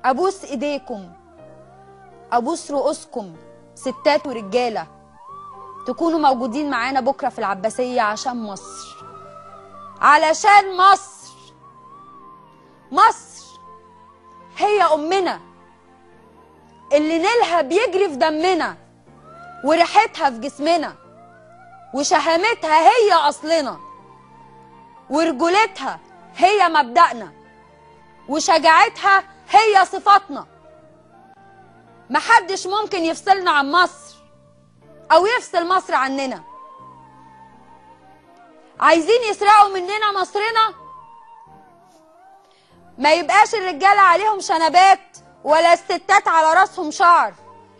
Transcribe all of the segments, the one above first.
أبوس إيديكم، أبوس رؤوسكم، ستات ورجالة، تكونوا موجودين معانا بكرة في العباسية عشان مصر، علشان مصر. مصر هي أمنا اللي نيلها بيجري في دمنا وريحتها في جسمنا وشهامتها هي أصلنا ورجولتها هي مبدأنا وشجاعتها هي صفاتنا. محدش ممكن يفصلنا عن مصر أو يفصل مصر عننا. عايزين يسرقوا مننا مصرنا؟ ما يبقاش الرجالة عليهم شنبات ولا الستات على راسهم شعر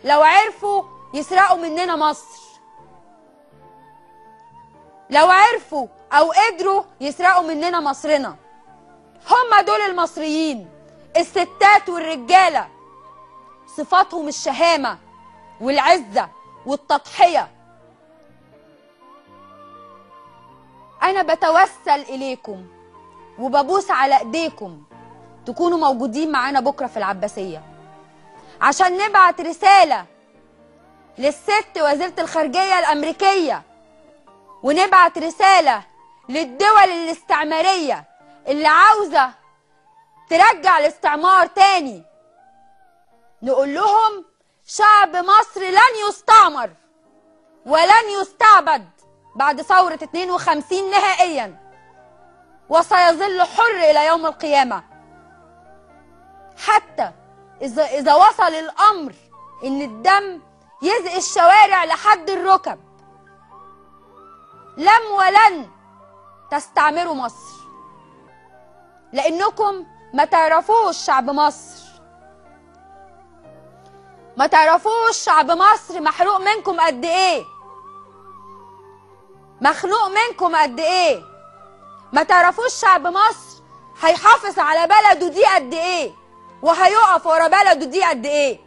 لو عرفوا يسرقوا مننا مصر، لو عرفوا أو قدروا يسرقوا مننا مصرنا. هم دول المصريين، الستات والرجالة، صفاتهم الشهامة والعزة والتضحية. أنا بتوسل إليكم وببوس على إيديكم تكونوا موجودين معانا بكرة في العباسية عشان نبعت رسالة للست وزيرة الخارجية الأمريكية، ونبعت رسالة للدول الاستعمارية اللي عاوزة ترجع الاستعمار تاني، نقول لهم شعب مصر لن يستعمر ولن يستعبد بعد ثورة 52 نهائيا، وسيظل حر إلى يوم القيامة، حتى إذا وصل الأمر إن الدم يزق الشوارع لحد الركب. لم ولن تستعمروا مصر، لأنكم ما تعرفوش شعب مصر، ما تعرفوش شعب مصر محروق منكم قد إيه، مخنوق منكم قد إيه، ما تعرفوش شعب مصر هيحافظ على بلده دي قد إيه، وهيقف ورا بلده دي قد إيه.